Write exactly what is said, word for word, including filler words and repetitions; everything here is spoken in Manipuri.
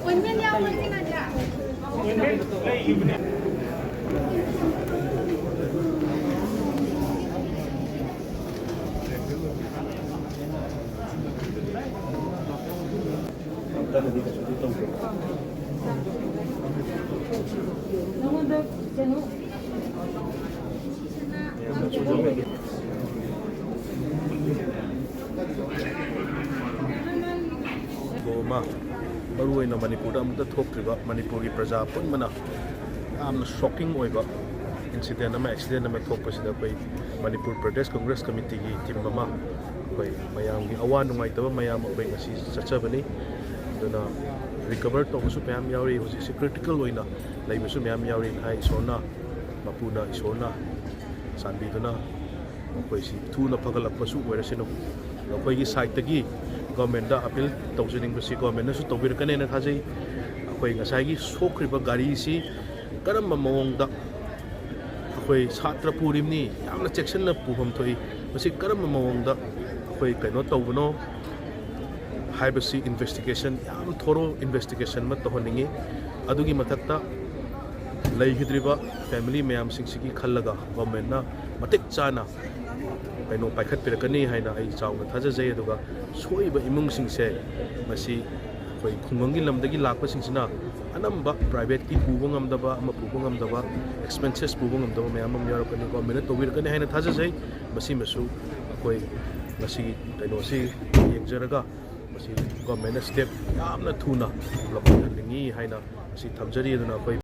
ꯑꯣꯏꯟꯃꯦꯟ ꯌꯥꯎꯕ꯭ꯔꯥ ꯏꯆꯦ ꯅꯥꯗꯤꯌꯥ? ꯅꯉꯣꯟꯗ ꯀꯩꯅꯣ ꯊꯧꯗꯣꯛ ꯑꯃ, ꯃꯔꯨꯑꯣꯏꯅ ꯃꯅꯤꯄꯨꯔꯗ ꯑꯃꯨꯛꯇ ꯊꯣꯛꯇ꯭ꯔꯤꯕ, ꯃꯅꯤꯄꯨꯔꯒꯤ ꯄ꯭ꯔꯖꯥ ꯑꯄꯨꯟꯕꯅ ꯌꯥꯝꯅ ꯁꯣꯛꯀꯤꯡ ꯑꯣꯏꯕ ꯏꯟꯁꯤꯗꯦꯟ ꯑꯃ, ꯑꯦꯛꯁꯤꯗꯦꯟ ꯑꯃ ꯊꯣꯛꯄꯁꯤꯗ ꯑꯩꯈꯣꯏ ꯃꯅꯤꯄꯨꯔ ꯄ꯭ꯔꯗꯦꯁ ꯀꯪꯒ꯭ꯔꯦꯁ ꯀꯃꯤꯇꯤꯒꯤ ꯇꯤꯝ ꯑꯃ, ꯑꯩꯈꯣꯏ ꯃꯌꯥꯝꯒꯤ ꯑꯋꯥ ꯅꯨꯡꯉꯥꯏꯇꯕ ꯃꯌꯥꯝ ꯑꯩꯈꯣꯏ ꯉꯁꯤ ꯆꯠꯆꯕꯅꯤ꯫ ꯑꯗꯨꯅ ꯔꯤꯀꯚꯔ ꯇꯧꯕꯁꯨ ꯃꯌꯥꯝ ꯌꯥꯎꯔꯤ꯫ ꯍꯧꯖꯤꯛꯁꯦ ꯀ꯭ꯔꯤꯇꯤꯀꯦꯜ ꯑꯣꯏꯅ ꯂꯩꯕꯁꯨ ꯃꯌꯥꯝ ꯌꯥꯎꯔꯤ꯫ ꯍꯥꯏ ꯏꯁꯣꯔꯅ, ꯃꯄꯨꯅ ꯏꯁꯣꯔꯅ ꯆꯥꯟꯕꯤꯗꯨꯅ ꯃꯈꯣꯏꯁꯤ ꯊꯨꯅ ꯐꯒꯠꯂꯛꯄꯁꯨ ꯑꯣꯏꯔꯁꯅꯨ꯫ ꯑꯩꯈꯣꯏꯒꯤ ꯁꯥꯏꯠꯇꯒꯤ ꯒꯣꯔꯃꯦꯟꯗ ꯑꯄꯤꯜ ꯇꯧꯖꯅꯤꯡꯕꯁꯤ ꯒꯣꯔꯃꯦꯟꯅꯁꯨ ꯇꯧꯕꯤꯔꯛꯀꯅꯦꯅ ꯊꯥꯖꯩ꯫ ꯑꯩꯈꯣꯏ ꯉꯁꯥꯏꯒꯤ ꯁꯣꯛꯈ꯭ꯔꯤꯕ ꯒꯥꯔꯤꯁꯤ ꯀꯔꯝꯕ ꯃꯑꯣꯡꯗ, ꯑꯩꯈꯣꯏ ꯁꯥꯇ꯭ꯔ ꯄꯨꯔꯤꯕꯅꯤ, ꯌꯥꯝꯅ ꯆꯦꯛꯁꯤꯟꯅ ꯄꯨꯐꯝ ꯊꯣꯛꯏ, ꯃꯁꯤ ꯀꯔꯝꯕ ꯃꯑꯣꯡꯗ ꯑꯩꯈꯣꯏ ꯀꯩꯅꯣ ꯇꯧꯕꯅꯣ ꯍꯥꯏꯕꯁꯤ ꯏꯟꯚꯦꯁꯇꯤꯒꯦꯁꯟ, ꯌꯥꯝ ꯊꯣꯔꯣ ꯏꯟꯚꯦꯁꯇꯤꯒꯦꯁꯟ ꯑꯃ ꯇꯧꯍꯟꯅꯤꯡꯉꯤ꯫ ꯑꯗꯨꯒꯤ ꯃꯊꯛꯇ ꯂꯩꯈꯤꯗ꯭ꯔꯤꯕ ꯐꯦꯃꯤꯂꯤ ꯃꯌꯥꯝꯁꯤꯡꯁꯤꯒꯤ ꯈꯜꯂꯒ ꯒꯣꯔꯃꯦꯟꯅ ꯃꯇꯤꯛ ꯆꯥꯅ ꯀꯩꯅꯣ ꯄꯥꯏꯈꯠꯄꯤꯔꯛꯀꯅꯤ ꯍꯥꯏꯅ ꯑꯩ ꯆꯥꯎꯅ ꯊꯥꯖꯖꯩ꯫ ꯑꯗꯨꯒ ꯁꯣꯛꯏꯕ ꯏꯃꯨꯡꯁꯤꯡꯁꯦ ꯃꯁꯤ ꯑꯩꯈꯣꯏ ꯈꯨꯡꯒꯪꯒꯤ ꯂꯝꯗꯒꯤ ꯂꯥꯛꯄꯁꯤꯡꯁꯤꯅ ꯑꯅꯝꯕ ꯄ꯭ꯔꯥꯏꯚꯦꯠꯀꯤ ꯄꯨꯕ ꯉꯝꯗꯕ, ꯑꯃ ꯄꯨꯕ ꯉꯝꯗꯕ, ꯑꯦꯛꯁꯄꯦꯟꯁꯦꯁ ꯄꯨꯕ ꯉꯝꯗꯕ ꯃꯌꯥꯝ ꯑꯃ ꯌꯥꯎꯔꯛꯀꯅꯤ꯫ ꯒꯣꯔꯃꯦꯟꯅ ꯇꯧꯕꯤꯔꯛꯀꯅꯤ ꯍꯥꯏꯅ ꯊꯥꯖꯖꯩ꯫ ꯃꯁꯤꯃꯁꯨ ꯑꯩꯈꯣꯏ ꯉꯁꯤꯒꯤ ꯀꯩꯅꯣꯁꯤ ꯌꯦꯡꯖꯔꯒ ꯃꯁꯤ ꯒꯣꯔꯃꯦꯟꯅ ꯁ꯭ꯇꯦꯞ ꯌꯥꯝꯅ ꯊꯨꯅ ꯂꯧꯈꯠꯍꯟꯅꯤꯡꯉꯤ ꯍꯥꯏꯅ ꯃꯁꯤ ꯊꯝꯖꯔꯤ꯫ ꯑꯗꯨꯅ ꯑꯩꯈꯣꯏ